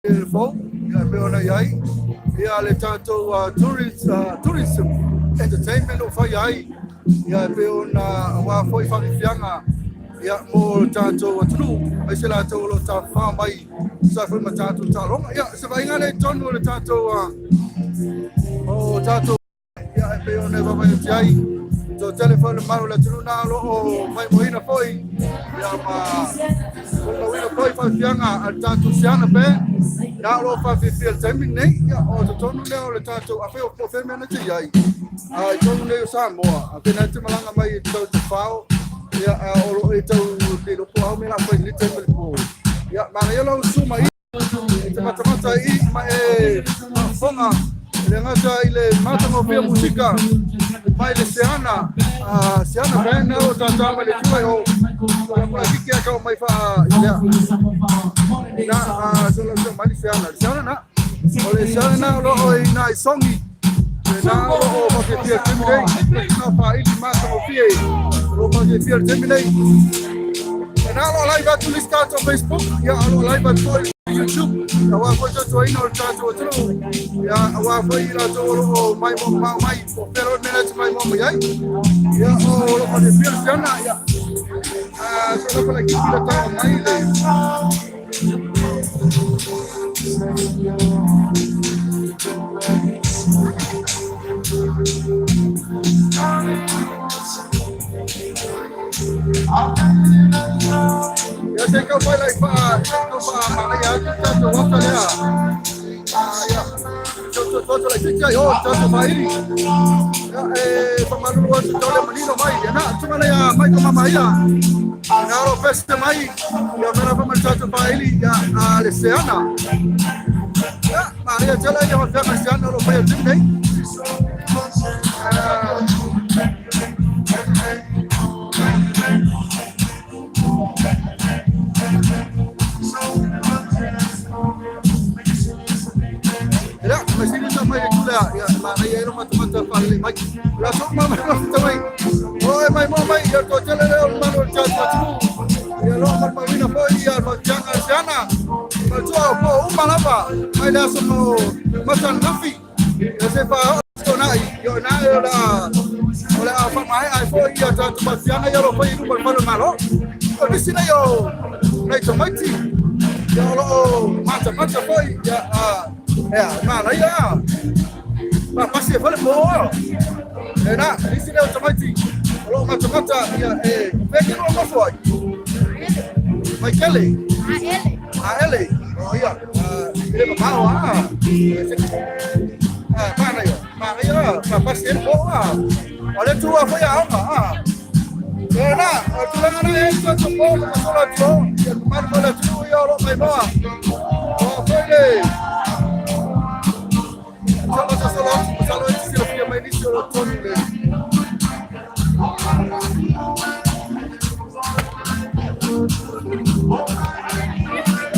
Le fou, ia, e pei ona i ai ia le tatou tourism entertainment o fai ai, ia, e pei ona aua foi faafiafiaga, ia, mo le tatou atunuu, aemaise latou o lo o tafafao mai sa foi ma tatou taaloga. Ia, se vaaiga lea i totonu o le tatou o tatou. Ia, e pei ona e vaavaai atu ai, toatele foi le mamalu o le atunuu na o lo o maimoaina foi, ia, ma molimauina foi faafiafiaga a le tatou Siana Band na o lo o faafiafia i le taimi lenei. Ia, o totonu lea o le tatou afe o po o fea mea na te i ai i totonu nei o Samoa, a pe na te malaga mai i tau tafao, ia, a o lo o e tau le iloa po o a mea la fai i le taimi o le po. Ia, manaia lau susu mai e te matamata i ma e faafofoga e le gata i le matagofie musika mai le Seana, Seana Band o tātā mai le tua i o la kula kiki a kau mai faa i lea na a so la mai le Seana, le Seana na o le Seana na o lo o i nai songi le na o lo o whakefia le taimi nei na whaili matagofie o lo o whakefia le taimi nei. E na o lo o live atu le isi tatou Facebook, ia, o lo o live atu foi YouTube, aua foi tautuaina o le tatou atunuu, ia, aua foi i latou o lo o mai mamao mai, po o fea lava le mea na te maimoa mai ai, ia, o lo o fafiafia le siana, ia, a so la falaikiki la tau mai le. Ia se kau fai lai faa, kau faa manaia atu tatou ata lea. Ia, tau lai titi ai o tatou faili. Ia, e whamalulu atu tau le manino mai. Ia na, tunga nei a mai ko mama ia. Ia ro peste mai. Ia mera whamanu tatou faili ia a le seana. Ia, manaia tele ia whawhia seana ro whai atu nei. Ia, mai sili sa mai le tula, ia, manaia e matamata whalele mai. La so ma mai ma mai. O e mai mo mai ia to tele le o manu o le tatou atunuu. Ia lo ma mawina foi ia ma tianga siana. Ma tua o po uma lava. Mai le aso mo mata nafi. Ia se fa o na i o na o la o le a fa mai ai foi ia tatou matianga ia lo foi i luma o le malo. O nisi nei o nei tamaiti. Ia o lo o matamata foi ia a ea manaia. Ma pasi e fale po. E na, nisi nei o tamaiti o lo o matamata ia e peke no nofo ai. Mai kele. A ele. A ele. O ia. Le mamao a. A manaia. Manaia, ma pasi e po a. O le tua foi a onga a. E na, o tulaga na e tua tu po ma sola tu. Ia mamalu mo le atunuu ia o lo mai moa. O foi le Sala sa sala sala e silafia mai nisi o lo tonu le.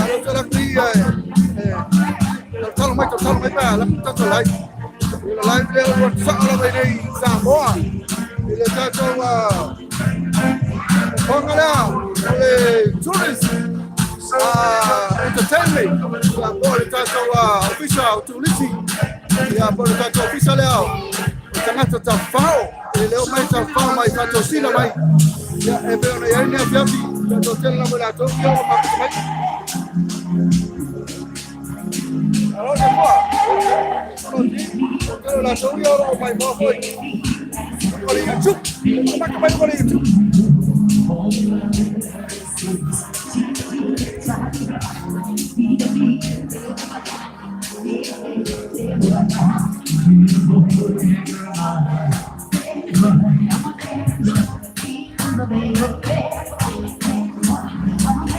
Alo tala kui e talo mai talo mai pa la tatou live. Le live lea ua sao lava i nei Samoa. I le tatou fonga lea o le tourist entertainment. Ia po o le tatou ofisa o tulisi. Ia po o le tatou ofisa lea o tagata tafafao. E leo mai tafafao mai faatosina mai. Ia e pei ona i ai le afiafi. Tatou tele lava i latou ia o mafuta mai. Alo se foa. O tele latou ia o lo o maimoa foi. O le YouTube. Maka mai o le YouTube.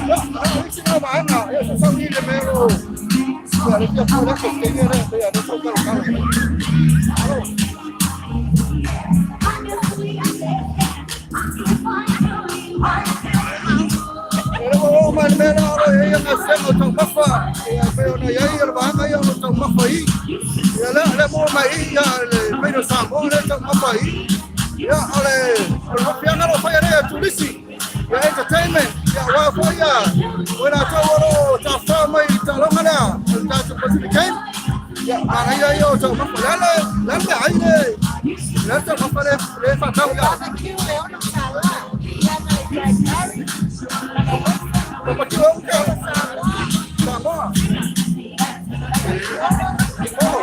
Ia, isi na vaega, ia se sauni le mea o ia le fia foi lako te ia le ia le sau kalo kalo. Alo. E le o mai le mea la oro e ia ngā sema o taumafa, ia pe ona ia ia le vaega ia o taumafa i. Ia le le mo mai i ia le made of Samoa le taumafa i. Ia o le mafiaga lo fai a tulisi. Ia entertainment, ia aua foi ia o i latou o lo o tafafao mai i taaloga lea o le tatou Pacific Game. Ia manaia ia o taumafa. O le a le le a le meaai le le a le taumafa le le faatau ia? Barbecue e $6, ia ma le dry curry, ma le western, Barbecue e poco Samoa. Samoa. Barbecue Oh,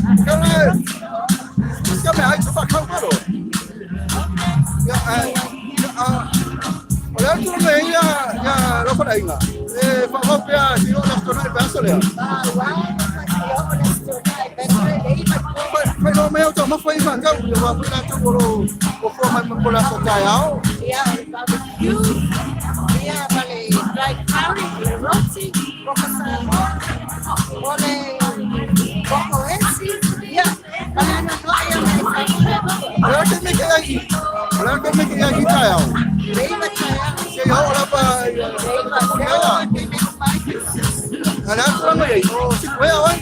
ono, ka le roti ono. ka meaai sa faakau malo. Okay. Ia ia o le atu le ia ia lau fanaaiga e faaauau pea se i oo le Aso Toonai i le vaiaso lea. Faailoa mai au taumafa ia faatau ia aua foi latou o lo o fuafua mai mo le aso taeao. Ia, o le barbecue, ia ma le dry curry, o le roti, koko Samoa, o le koko esi, ia, ma le anoanoai ia mai fafo. O le a le taimi e kei ai i? O le a le taimi e kei ai i taeao? Le 9 taeao. Seia oo lava ia Le 9, se ea. oo te mea mai. A o le a le tulaga i ai? O sikuea oe?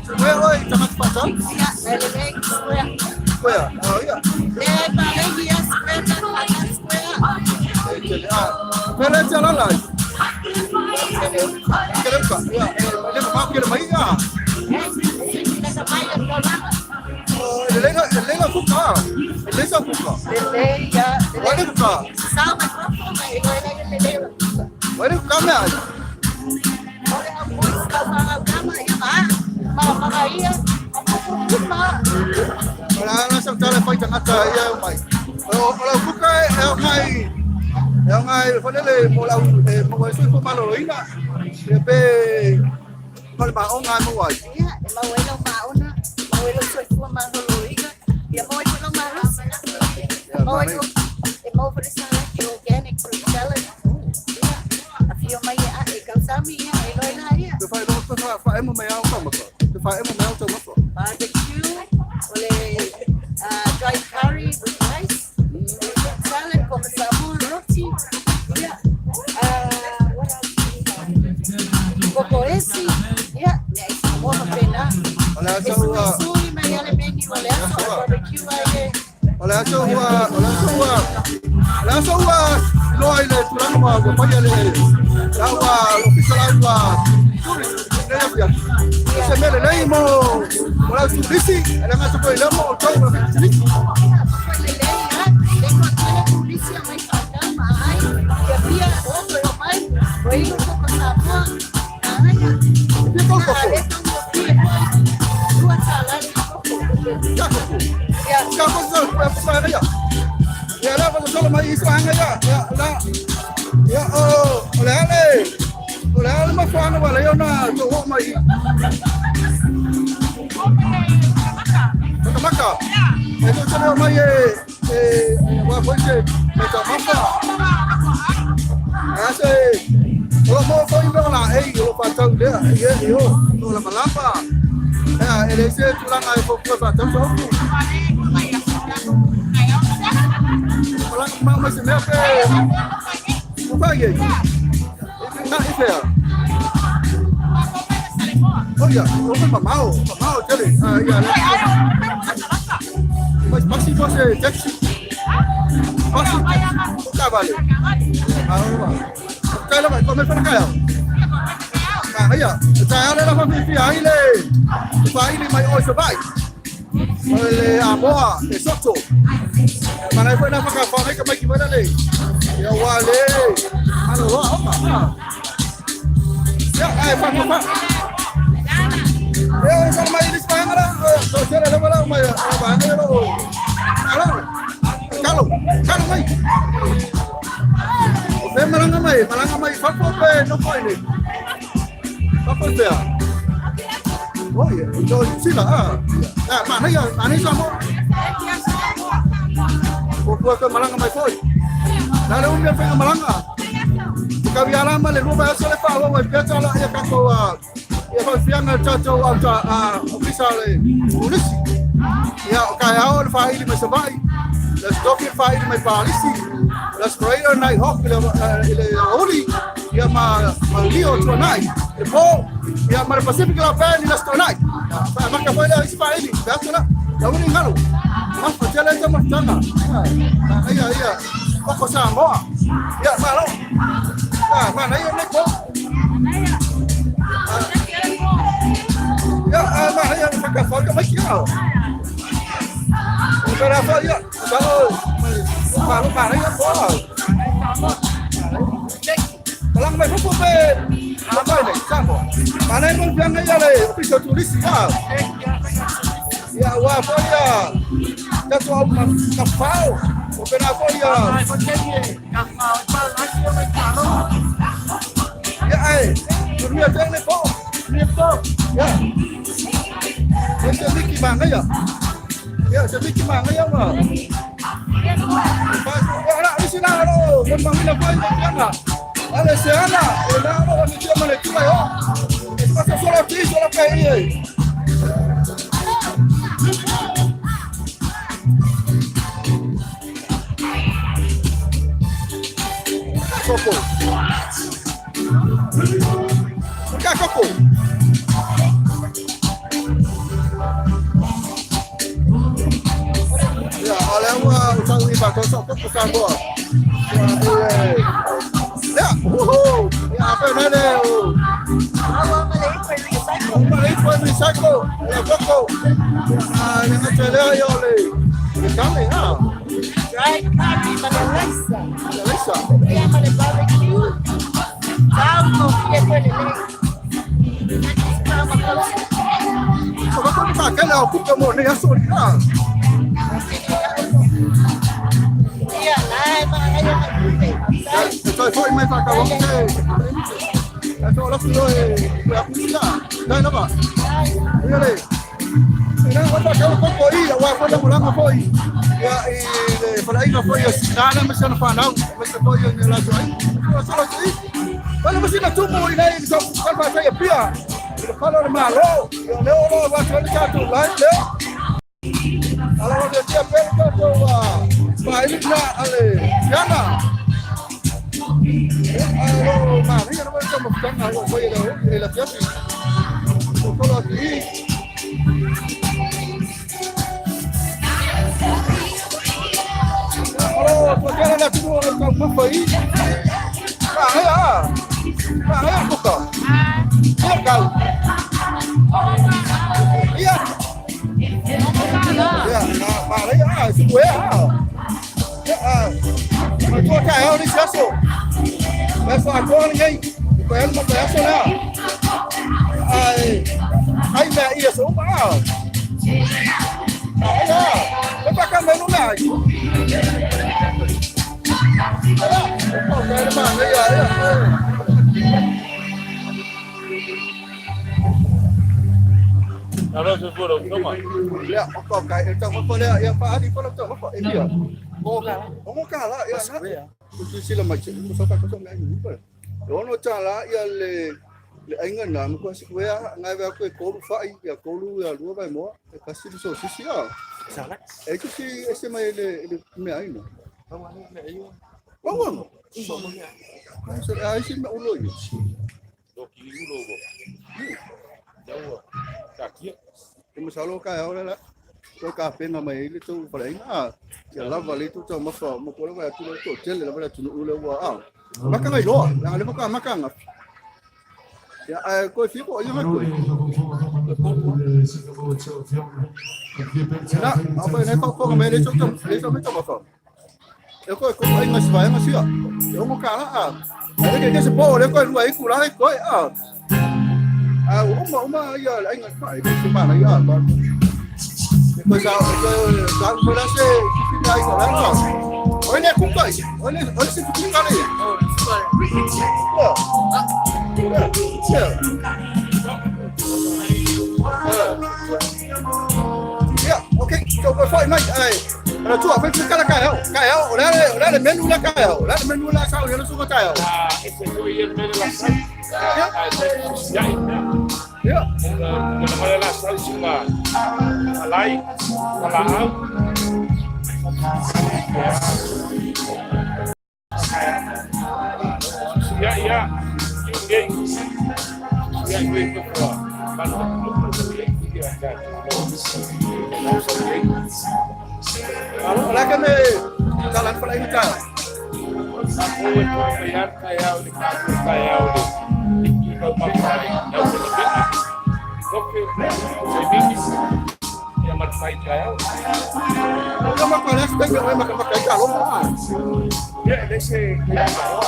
Sikuea oe i tagata faatau? Ia, e lelei square. Sikuea, ia. Le ai palegi ia square ta kata square. E tele a. Pea le te alala ai. E tele uka. Tele uka. Ia, e le mamao kele mai ia. E, siki lata mai le tolaga. E lelei e lelei lau kuka. E lelei sau kuka. Lelei ia, Wai lelei. le kuka. Sao mai fafo mai e loe lai lelei la kuka. Wai le kuka mea ai. O le au boys kau whangau kama ia ma, ma manga ia, a pupu uma. O le a sau tala e fai tagata ia e omai. O lau kuka e aoga i e aoga i foi lele mo lau e maua ai soifua maloloina. Ia pe ma le maoga e maua ai. Ia, e maua ai lau maona, maua ai lou soifua maloloina, ia maua ai foi lau malosi. Ia Maua ai manaia. foi, e maua foi le salaki organic fruit salad. Ia, afio mai e ae tausami ia, e loe la ia. Te whae te whaemo mai au taumafa. Te whaemo mai au taumafa. Barbecue, o le dry curry with rice, o le fruit salad, koko Samoa, roti, ia, what else do we have? Koko esi, ia, mea i Samoa faapena. O le E aso ua suisui mai lava le menu o le aso, o le barbecue ai e. o le aso ua o le aso ua o le aso ua iloa i le tulaga ua ua faia le la ua ofisa la ua tourist nei afiafi. O se mea lelei mo mo lau turisi e le gata foi i lea mo outou ma le faipisinisi. Ia, foi lelei a, le toatele turisi e omai faatau ma aai, ia fia o toe omai, ua inu koko Samoa, manaia. E fia tolu A koko. le taugofie foi, $2 le koko. Ka koko. Ia, Ka koko sa pa ia. Ia la fa solo mai iso anga ia. Ia la ia o o le ale o le ale mafuaga ua leai ona tou oo mai makamaka e tou te leo mai e e aua foi se me taumafa a se o lo maua foi mea o laei o lo faatau lea ia io o lamalapa ea e leai se tulaga e fuafua e faatau sa upu malaga mamao mai se mea pe ua fai ai e fea. O ia o foi mamao mamao tele a ia le mas pasi po se taxi pasi o cavale a o kai lava ko me whana kai au. Ma ia, taeao le la whawhiwhia ai le whaili mai oi Savai. O le amoa e soto. Mana e whaina whaka whangai ka mai ki waina le. Ia wā le. Ano roa oma. Ia, ai wha wha. Ia, sa mai ilis paanga la. To tele le wala mai a paanga le o. Ala. Kalo, kalo mai. O fe malanga mai fafo pe no foi ni. Fafo pea. Oh yeah, jo sila ah. Ah, mana ia, mana sa mo. O pua ka malanga mai foi. Na le umia fenga malanga. Ka via la ma le lua ba le fa lo pia ta la ia ka ko a ia fa fianga ta to au ta a ofisa le polisi. Ia o ka ao le fa ili mai Savai. Le stoki fa ili mai Palisi. Le Australia Night Hawk le le Oli. Ia ma ma Leo Tuanai. Le po ia ma le Pacific la pa ni la Tuanai. Fa ma ka fa le isi fa ili. Fa tuna. La uni ngalo. Ma fa tele ta ma tanga. Ah ia ia. Koko Samoa. Ia, malo. Ah, manaia le po. Ia, ah, manaia le whakawhaka mai ki ao. O pera fa ia, sa o, malo manaia po ao. Talang mai fufu pe, mai nei, Samoa. Manaia mo pianga ia le ofisa turisi ia. Ia, ua fo ia, tato au ma ka whao. O pera fo ia. Ia, ai, manuia tele po. Ia. Se miki manga ia. Ia, se miki manga ia ma. Ia, la, isi la ro, mo mangina fo ia pianga. Ale se ana, e na ro ni tia mane tula yo. E pasa solo ti, solo pe ie. Koko. Ka koko. Ia, ale ua tau i ba ko so ko sa boa. Ia, uhu. Ia, ape nene o. Uma le foi mi saco, le koko. Ah, ne ngatelea yo le. Le kale ha. Dried curry ma le rice. Le lisa. Ia ma le barbecue. Tau mo fia koe le lei. So ba ko pa kala o kuka mo ne aso ni ha. Ia, lai ma ngai ma kupe. Sai. Toi foi mai fa ka wa te. Aso la ku e ku a ku la. Dai na ba. Ia le. Ina wa ta ka ko ko i wa ko na mulanga foi. Ia i le fala ina foi a sinana me sana fa nau me se foi ni la toi. Ko so la toi. Wala mo sina tumu i nei so ka fa sa pia. I le fala le malo. Ia le oro wa ka le ka tu lai le. Ala wa tia pe ka to wa. Pa ili na ale. Yana. Alo ma ni na mo mo tanga ho foi le e la tia. Ko lo ti. Alo, ko kala na tu o ka mo foi. Pa he a. Pa he ko ka. Ia kau. Ia. Ia, ma ma le a, si ko a. Ia a. Ma tu ka he ni saso. Ma fa ko ni ngai. Ko he ma ka so na. Ai. Ai me ia so ma. Ai na. Me pa ka me no na. Ala, ko ka le ma ngai ia. Alo se furo toma. Ia, o ko ka e tau mo le ia pa ali ko tau mo e ia. O mo ka la ia na. Ko tu sila mai mo sa ka ko ngai ni pa. Ono ta la ia le le ainga na mo ko si ko ia ngai va ko ko lu fa ia ko lu ia lu vai mo e ka si so si si ia. E ku si e se mai le le me ai no. Wa wa. So ai si me ulo i. Do ki ulo bo. Yawa. Ka kia. E mo salo ka ia la. Ko ka penga mai le tu fa inga. Ia lava le tu tau mafa mo ko le wa tu le to tele la va tu le wa a. Maka ngai loa, la le maka maka nga. Ia ai ko fi ko ia ko. Na, apa ne ko ko me le to le to me to mafa. E ko ko ai nga si vai nga si a. E o mo ka la a. E ke ke se po le ko lu ai ku la ko a. A o ma o ma ia ai nga fa e ke se ma na ia ba. E ko sa ko sa ko la se si ai ko la ko. Oi ne ku kai. Oi ne oi se ku ka le. Yeah. Yeah, okay. So go fight mate. Ai. Ana tua fa ka la ka hao. Ka hao, o la o la le menu la ka hao. La le menu la sa o le su ka hao. Ah, ese foi el mele la sal. Yeah. Ya. Yeah. Na mele la sal sila. Alai, ala au. Ya ya. Yungei. Ya yungei ko ko. Bano ko ya ka. Alo la ka me ka lan fa la ka. O e tō mai ar kai au le kāku kai au le i kau mawhai au te pena. Koke, se mimi, ia matawhai kai au. Ia ma ka last time ma ka ka ka lo ma. Ia, le se kai au.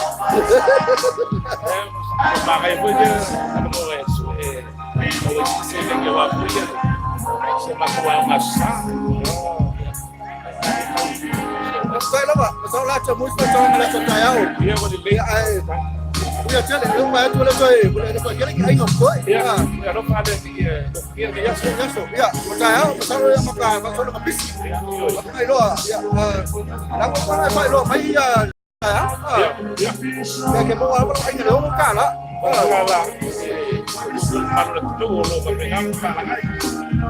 Ma kai foi te ana mo e su e o e se le ke wa foi ia. Se ma ko au ngā sa. Sai lava, sa la cha mu sa cha la cha ta yao. Ia wa le Ia ai. Ia tele le ma tu le toi, le ko kele ai ngam ko. Ia, Ia. ia ro pa le ti lo kia ke ia so. Ia so, ia, o ta yao, sa lo ia ma ka ma so ma bisi. Ia, Mai loa, ia, la ko pa mai loa mai ia. ia, ia. Ia ke mo ala ai le o ka la. La la manu le tulu o lo ma penga pa la ngai.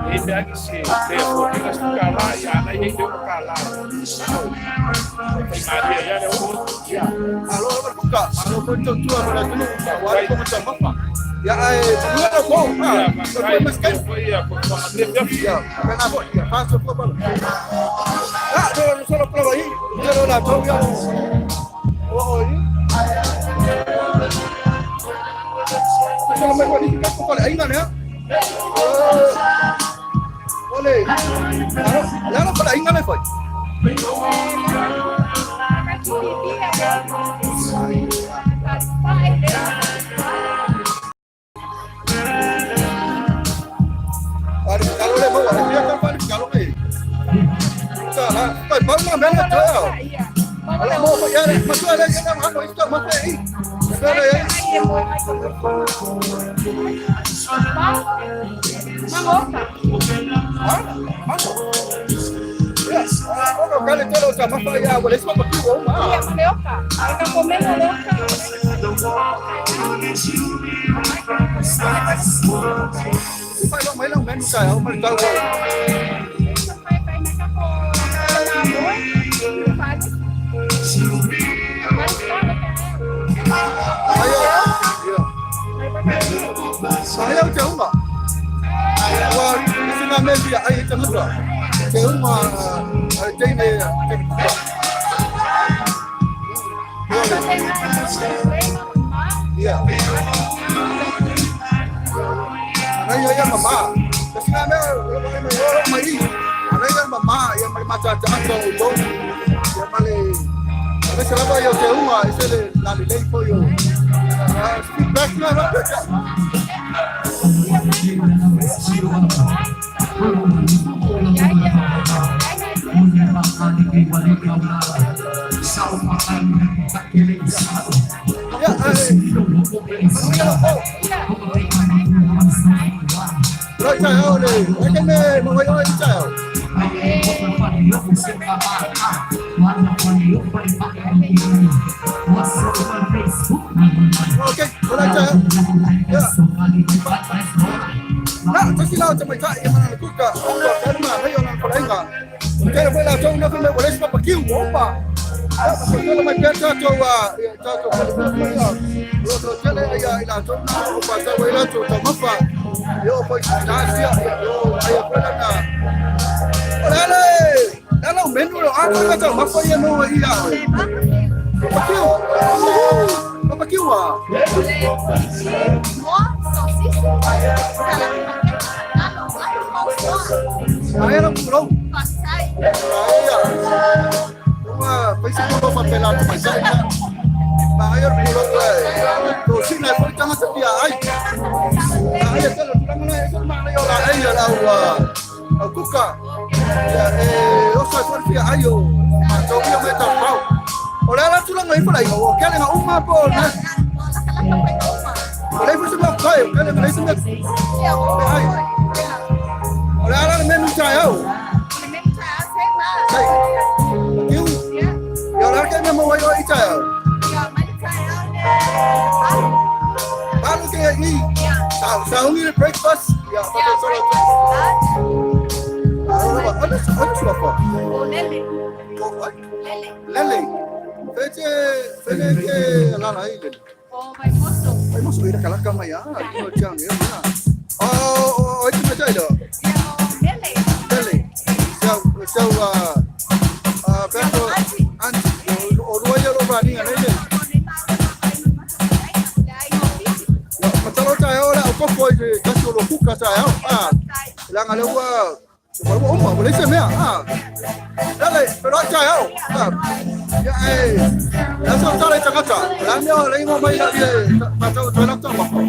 E te aki se te fo ke ka stu ka la ia na i te o ka la. Kai maria ia le o. Ia. Alo ala ko ka, alo ko tu tu ala tu wa ko ma cha ma. Ia ai, tu ala ko. Ia, Ah, ma ko kai ma skai. ko ia ko ko ma te ia. Ia, pena ko, ia, paso ko ba. Ah, no, no solo prova ahí. Yo no la tomo. O o ni. Solo me cualifica con ahí no, ¿no? Ole. Claro, claro, por ahí no me fue. Cualificarlo le voy a decir cualificarlo me. Sala, pues vamos a ver todo. Ala mo ya, ma tu ala ya ma no isto ma ahí. Pero ya. Ah, mano. Yes, ah, o kale tolo sa ma fa ya, wala isma pa kiwo ma. Phải lo mấy lần men sai không mà tao. Ayo. Ayo chão mà. Wa singa men bi ai chang lo. Chão mà chơi này chơi. Yeah. Anay ya mama. Kasi nga me mai. Anay ya mama ya mai macha cha cha ulo. Ya male. Anay sala ba yo chão mà ese le la le fo yo. Ah, speak back na na. Yeah, ai. Rồi chào đi. Cái cái này mà ơi chào. Ok, rồi chào. Yeah. Na, tôi xin lỗi cho mày chạy mà là cút cả. Ông bảo cái mà thấy ông còn anh cả. Cái là phải là trong nó không phải lấy mà kêu bố mà. Tôi mày biết cho cho à cho cho rồi rồi cái này ai là trong nó ông bà sao vậy là cho cho mất và yo phải ra xia yo ai phải là na. Ôi đây đây là mình rồi ăn cái cho mất phải nó ý à. Bà kêu. Bà kêu à. Ai nó cũng đâu. Ai à. Đúng là phải xin lỗi papel à phải sai. Bayar pulo eh. To sina ko tanga sa pia ai. Ai sa lo tanga na sa ma na yo la ai la wa. Au kuka. Ya eh o sa ko pia ai yo. Ma to pia me ta pau. Ola la tu la ngai fo la yo. Kele nga uma po na. Ola fo se ma kai, kele nga se me. Ai. Ola la me nu cha yo. Ai. Kiu. Yo la ke me mo wai oi cha yo. Paano kaya i? Sa sa hungi breakfast. Ya, pa so Ano ba? Ano ano siya pa? Oh, ay. Lele. Fete fete ke la la ile. Ai mo so ira kala kama ya. Ko chang yo na. Oh, oh, ito na siya ilo. Lele. Sa sa ah ah pero anti o ruaya lo rani lele. se tasi o lo kuka sa au. Ah, langa le ua ua ua uma, ua leai se mea. Ah, lale, pero ai taeao. Ah, ia e, la sa tala i tagata. La mea o le ingoa mai la ia tātou toi lau taumafa.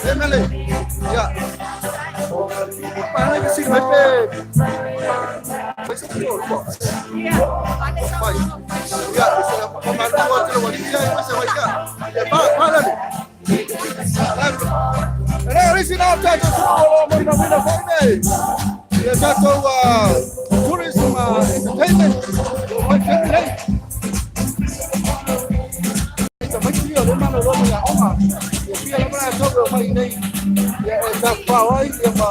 E mele, ia, pahala i sili mai pe, fai se tō lua. Fai. Ia, se pa malua te wali ia, e se wai ia. Ia, pa, pa lale. E risi nā tātou tupu o lo mai na mina foi nei. Ia tātou tourism entertainment. O mai whenua nei. Ta mai o le mana o mai aoga. Ia pia le mana tau o mai nei. Ia e ta pao ai ia ma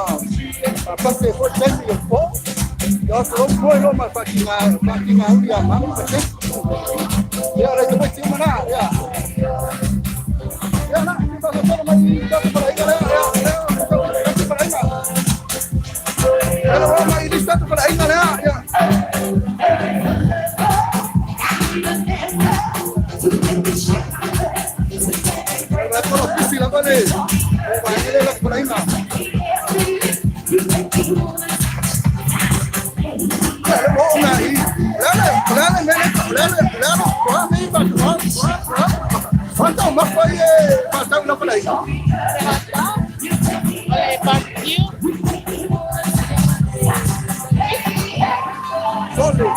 pase fo taimi o po. Ia o lo po lo ma whakinga whakinga uri a mamu pa te. Ia re te mai mana ia. Ia na ti pa so mai i ta para inga le ia ia ta para inga. Ia lo mai i ta para inga le ia. La ko pisi la vale. O ba ile la para inga. O na i. Lele, lele mele, lele, lele, ko me ba ko ko. Fanta ma fa ye, fa ta na para inga. Sole.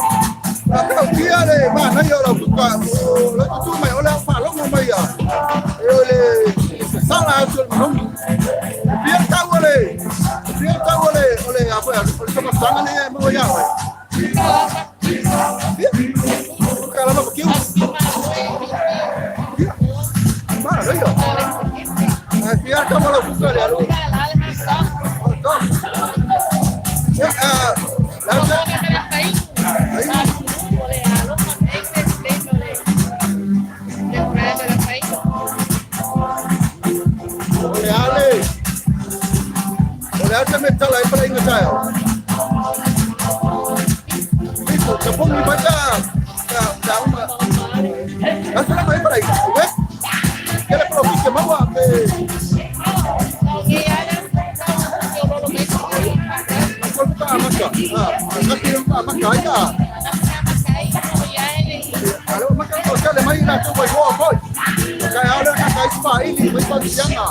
La ka kia le ma na yo la ka o la tu mai o la fa lo mai ya. E o le sala tu no. Pia ta o le. Pia ta o le o le a fa o le ma sanga ne mo ya. Pia. Ka la ma kiu. Ma na yo. A pia ta mo la ku le alo. Ya la O le ale. O le ale me tala e para inga tayo. Ito, sa pong iba ta. Ta ta uma. Asa na mai para inga. We. Kele pro ki mawa pe. Ko ka maka. Ah, ka pa maka ai ka. Alo maka ko tele mai la tu mai ho foi. Ka ala ka kai pa ili mai pa sianga.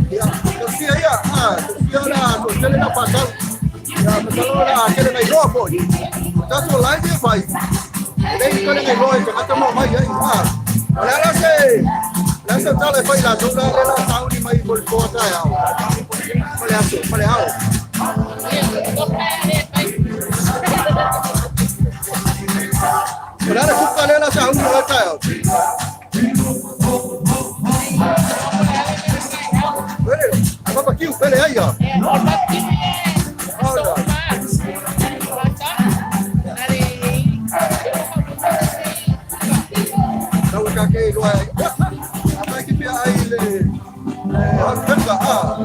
Ya, ko sia ya. Ah, ko sia la ko tele na pa tau. Ya, ma talo la kele ngai roa foi. Ta tu lai dia fai. Nei ko ngai roa ka ta mo mai ai. Ah. Ala la se. La se tale fai la tu la le la tau ni mai bol ko ta ya. Pale aso, pale hao. Ala la kuka le la sa unu la ta ya. Pele, apa kiu pele ai ya. Tau ka ke roa. Apa ki pia ai le le ah.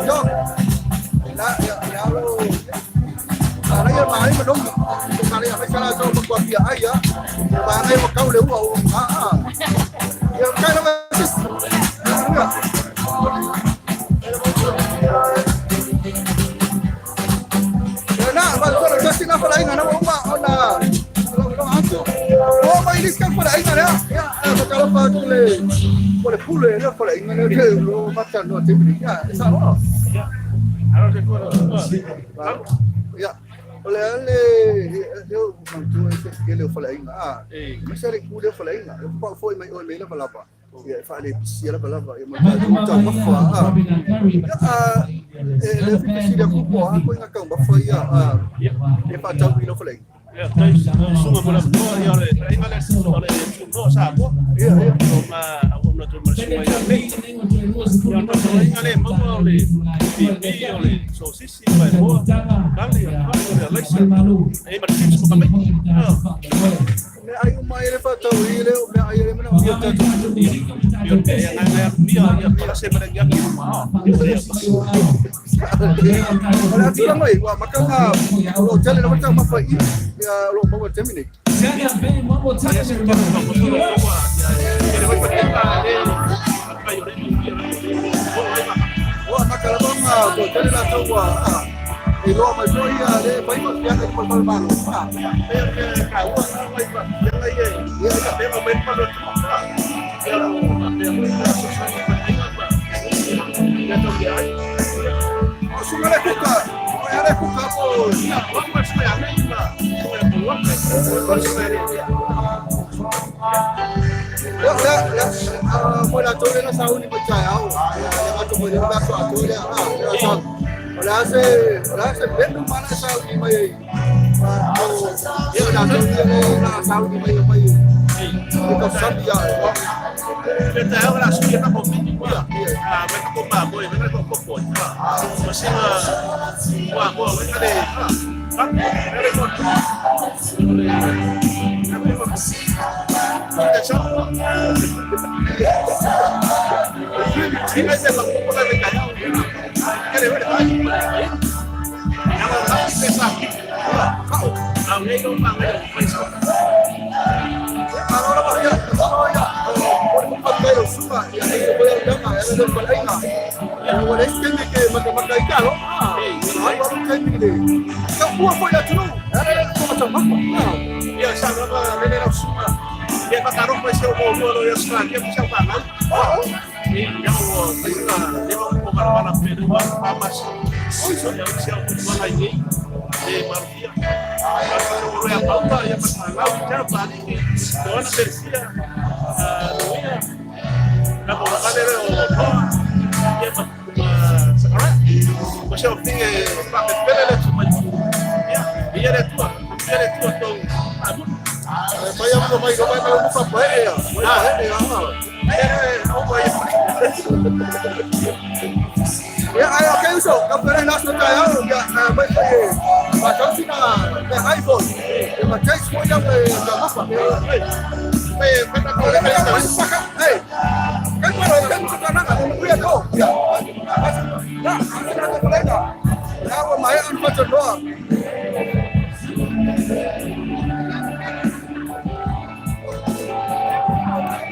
Yo. La ya ya lo. Ara ya mai ma dong. Ka le ai sala so ma pia ai ya. Ba ngai ma kau le ua ah ah. Ya kai na sis. Ya na ba ko la sina fala inga na uma ona. Lo lo antu. O mai lis ka fala inga ya. Ya ba ka lo pa tu le. Ko le pule le fala inga le te lo mata no te ni ya. Sa o. Alo se ko. Ya. O le le eu mantu ese que le fala inga. Ah. Me sare ku le fala inga. Pa foi mai o me la fala pa. Ya fa le pisi la fala pa. Ya ma ta ma fa. Ah. Le fi pisi le ku po a ko inga ka ma fa ya. Ah. E pa tau i lo fala inga. Ia, tai sunga mo la no ia le inga le o le no sa po. Ia ia. O ma au na tu ma sunga ia le. Ia no so inga le mo o le pi o le so sisi mai mo. Kali o le le se. E ma chips ko mai. Me ai uma ele fa tau i le me ai le mana ia ta tu. Ia te ia ngai ia ia ia pala se ma ia ki ma. Ia. O le atulaga i ua maka o loo tele lava taumafa i ia o loo maua i le taimi nei. Ua maka lava ma toatele latou ua iloa mai foi ia le fai faafiaga i le falemalo. O suga le kuka, o ea le kuka po. Ia, ia, ia, mo latou le na sauni mai taeao. Ia, ia matou foi le aso atoa lea. Ia sau. O le a se, o le a se venu mana sauni mai ai. Ia, latou ia le na sauni mai mai. I ka sami ia. Malo lava ia, malo ia. O le kuka o suka, ia e foi au langa, e le falainga. Ua le isi taimi ke matamata i talo. Alu alu taimi le. Ka ua foi le atunuu. E ala le kuka taumafa. Ia sa lava le le suga. Ia ka mai se o mo lo ia sa kia sa pa lau. Ia o mai ka le o ko mara mara pe wa pa mas. Oi so ia se o ko la ni. E marfia. Ka o ia pauta ia pa lau ia pa ni ki. To na persia. Ah, no ia. Na ko ka le o to. Ia pa sa kara. O se o tinge pa pe pele le tu mai. Ia, ia le tua. Ia le tua to. Amu. Mai au mai mai mai mai pa e ia. Mai e ia. Ia ai okay uso, ka pere na so ta ia mai mai ma tau sina me iPhone. E ma text mo ia me ta mapa. Me me ta ko le me pa ka. Hey. Kai pa ro kai ka na ka mo ia ko. Ia. Na, na ko le na. Ya wa mai an pa to.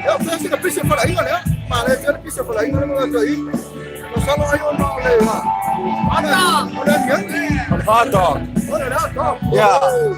Ia pese ka pise fala inga le. Ma le te pise fala inga le mo to i. No salo ai o no le ha. Ana, o le ni. Hot dog. O le hot dog. Yeah.